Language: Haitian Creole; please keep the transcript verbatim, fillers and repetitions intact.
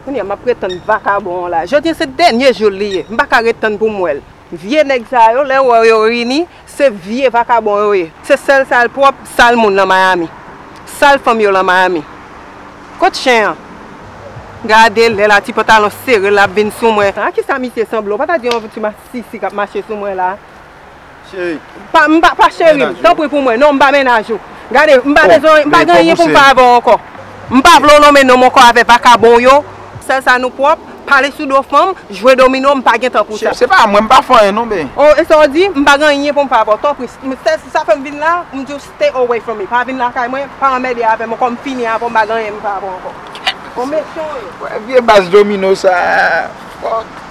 Kounye a m ap ret tann vakabon an la. Jodi a se dènye jou l li ye. M pa ka ret tann pou m wè l. Vye nèg sa yo, lè w wè yo reyini, se vye vakabon yo ye. Se sèl sa l pwòp, sal moun nan Miami. Sal fanm yo lan Miami. Kot chen an? Gade lè la ti pantalon sere l ap vin sou mwen. A kisa misye sanble? Ou pa ta di yon ti masisi k ap mache sou mwen la? Cheri. Pa, m pa, pa cheri m, tanpri pou mwen. Non, m pa mennaj ou. Gade, m pa bezwen, m pa gen anyen pou m fè avè w ankò. M pa vle w nonmen non m ankò avè vakabon yo. Sèl sa nou pwòp, pale sou do fanm, jwe domino, m pa gen tan pou sa. Se pa mwen, m pa fè anyen non, be. Oh, e sa w di? M pa gen anyen pou m fè avè w. Tanpri, m- sèl sa fè m vin la, m di w stay away from me. Pa vin lakay mwen, pa anmède avè m ankò, m fini avè w, m pa gen anyen pou m fè avè w ankò. Ou mechan w ye. Wè, vye baz domino sa. Fuck.